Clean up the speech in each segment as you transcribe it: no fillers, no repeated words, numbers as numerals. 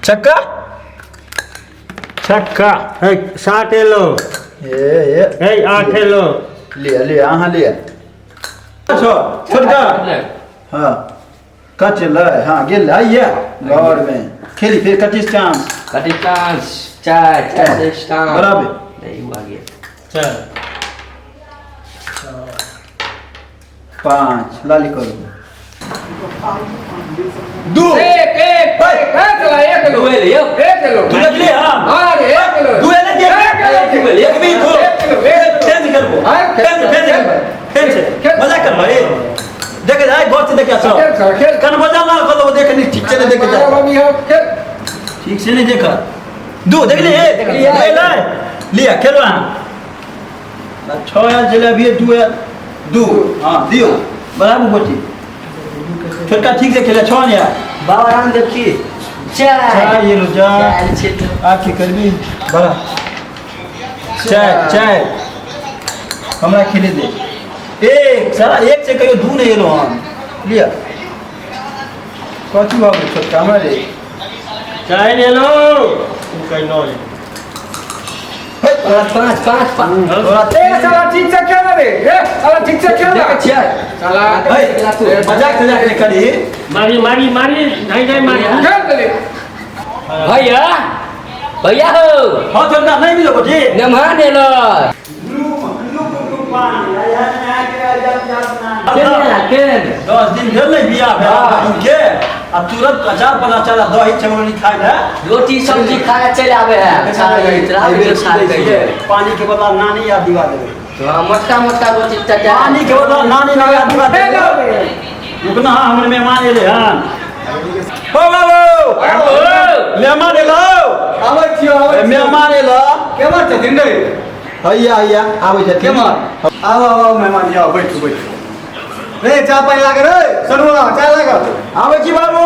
छक्का छक्का। हे, 7 एलो। ए ए। हे, 8 एलो। लिअ लिअ, अहाँ लिअ। छो छोटका। हाँ, कटलै। हाँ, गेल आइए घरमे खेली। फेर कटी चांस। कटी चांस, चार चार स्टाम्प। बराबर। नहीं हुआ गया। चल। 5 लाली करू। 2। एक एक एक एक एक लो। दू एलै यौ। एक लो। तू लगली। हाँ। हाँ रे, एक लो। 2 एलै के? एक लो। दू एलै। एक भी दो। एक लो, एक लो। चेंज करबो। हाँ, चेंज खेल, चेंज खेल। करबो फेर से। खेल। मजाक करबो। ए देख जाय, गौर से देख। खेल सर, खेल। कन बजा ना कलो देख नहीं, ठीक से नहीं देख जाय। मारो भी हो, खेल। ठीक से नहीं देख। 2 देख ले। ए देख लिया। ले ले लिया, खेलो। हाँ, 6 आयल छलै, अभी 2 आयल। 2, हाँ दियौ। बराबर गोटी। छोटका ठीक से खेले, 6 नहीं आयल। बाबा रामदेव की चार। चार ये लो जा। चार छै तऽ। आब की करबी? बड़ा 4 4 हमरा खेले दे। 1 साला 1 से कहियो 2 नहीं एलो। हन लिया, कथी भऽ गेल छोटका हमरा रे? 4 एलो, तू कहि 9 एलो। 5 5 5 5। तोरा। ए साला, ठीक से खेल रे। ए साला, ठीक से खेल। देखै छियै। साला। है, मजाक तजाक नहि करी। मारी मारी मारी, नहीं नहीं, मारी। खेल दे। भैया, भैया हो। हाँ छोटका, नहीं मिलो गोटी। मेहमान एलो। केना केन? 10 दिन भेल नहि बियाह भेल बहिनके आ तुरंत अचार पता चला दही चमरौनी खाइ लए। रोटी सब्जी खाए चलि आबै है। छाड़ै छै। पानी के बदला नानी याद दिवा देबै। हाँ, मोटका मोटका रोटी चटा। पानी के बदला नानी नहीं याद दिवा देबै। रुकना। हाँ, हमर मेहमान एले हन। हो बाबू, मेहमान एलो। आबै छियौ, आबै छियौ। मेहमान एलो। केमहर छथिन रे? हैया हैया आबै छथिन। केमहर? आउ आउ आउ मेहमान, आउ, बैठू बैठू रे। चाह पानि लागल रे सनुआ, चाय लागल। आबै छी बाबू।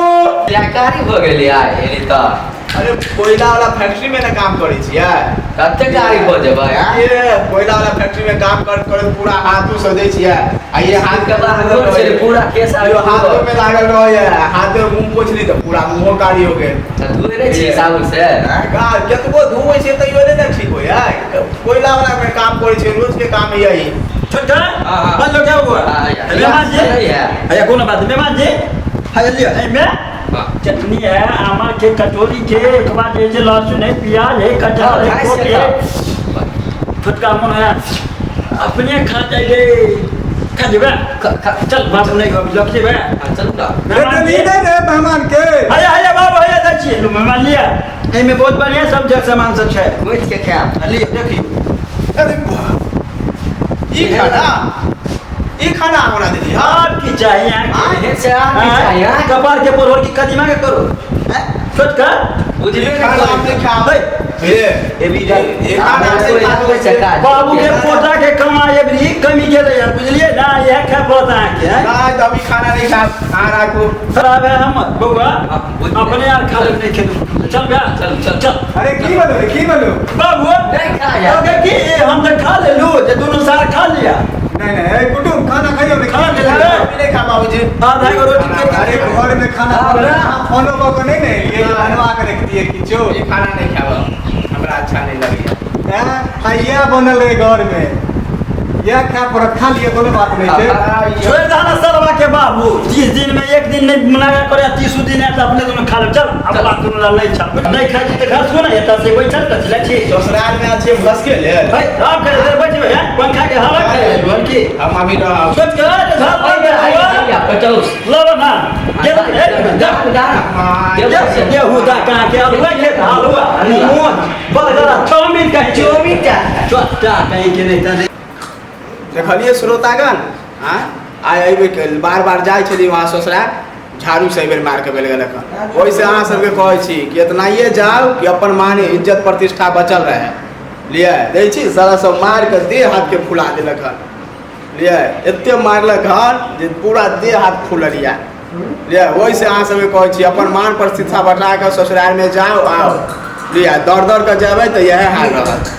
कारी भऽ गेलै आइ एली तऽ। अरे, कोयला वाला फैक्ट्री में ना काम करै छियै। कते कारी भऽ जेबै आँ? ये कोयला वाला फैक्ट्री में काम कर कर पूरा हाथो सजै छियै आ ये हाथ के बाद गोर छै, पूरा केस आबि यो हाथो में लागल रहैया। हाथ में मुंह पोछली तऽ पूरा मुंहो कारी हो गेल। तऽ धोए नहि छियै साबुन से? कतबो धोबै छियै तैयो नहि ने ठीक होइया। कोयला वाला में काम करै छियै, रोज के काम यही। छोटका। हाँ, हाँ। बंद हो गया बबुआ। हाँ, हाँ। मेहमान जी। सही है। हैया, कोनो बात नहीं मेहमान जी। हैया लिअ, एहिमे चटनी है आमा के, कचौड़ी के, एक बाद जे छै लहसुन है, प्याज है, कटहल है, खाइ कोबी से है। छोटका मन है अपने खा जाइए। खा जेबै? चल बाबू, नहीं लग जेबै। हाँ, चलू ने। मेहमान जी। मेहमान के। हैया हैया बाबू, हैया जाइ छियै। लो मेहमान, लिअ, एहिमे बहुत बढ़िया सब जग सामान सब छै। घुसि के खायब। लिअ, देखियौ। अरे, ई खाना, ई खाना हमरा देली? हाँ। आब की चाही अहाँके? एहन से आर की चाही, आँ? कपार के परोड़ की कदीमा के करो हैं? छोटका। बुझबे नहि खाना हम करै। नहि खायब। है, हे, ई खाना हम नहि खायब। बाबू के पोता के कमाई अभी कमी गेलै यार, बुझलियै ना? इएह खाय पड़त अहाँके, हैं? नहि तऽ अभी खाना नहि खायब, अहाँ राखू। खराब है हमर बौआ। हाँ, बुझ- अपने यार खा ले, नहीं खेलू। चल बे। चल, चल। चल। अरे, की बनू रे, की बनू? बाबू। नहि खा यार। ओके की हम तऽ खा लेलू जे दुनू सार खा लिया। नहीं नहीं, कुटुम खाना खाइयो ने। खा लेलकै। नहीं खा बाबूजी। आधा गो रोटी के। अरे, घर में खाना हाँ, बनल, अहाँ फोनो कऽ के नहीं ने एलियै जे बनवा के रखतियै किछो। ई खाना नहीं खाब, हमरा अच्छा नहीं लगैया। हैं? आ इएह बनल रहे घर में, इएह खाय पड़त। खा लिअ, कोनो बात नहीं छै। छोड़ि दह ना सरवा के बाबू। 30 दिन में एक दिन नहीं मनाया करे, 30 दिन है तो अपने दोनों खा ले। चल, अब बात दोनों ला नहीं चल, नहीं खाई छी तऽ घर सुन एतऽ से बैठल कथी लै छी? ससुराल में आयल छियै भस के लेल। भाई, राम करे देर बैठबै हैं, पंखा के हवा खाइ ले की? हम अभी रहब। सोच के तऽ घर पर हैया, पटौस। लव ना गेल ए जा। जा। गेहूं दा कहाँ के हलुआ के हलुआ मोन बलगरा चाउमीन कहीं चौबीस टा। चट्टा कहीं के नहीं तऽ। देखलियै श्रोतागण, आँय, आइ एहि बेर बार बार जाइ छलियै वहाँ ससुराल, झाड़ू से एहि बेर मारि कऽ बेल गेलक हन। ओहिसँ अहाँ सबके कहै छी कि एतनाइए जाउ कि अपन मान इज्जत प्रतिष्ठा बचल रहै। लिए दै छी, सारा सब मारि कऽ देह हाथके फुला देलक हन। लिए, एते मारलक हन जे पूरा देह हाथ फूलल यऽ। लिए, ओहिसँ अहाँ सबके कहै छी, अपन मान प्रतिष्ठा बचा कऽ ससुरालमे जाउ आउ। लिए, दौड़ दौड़ कऽ जेबै तऽ इएह हाल रहत।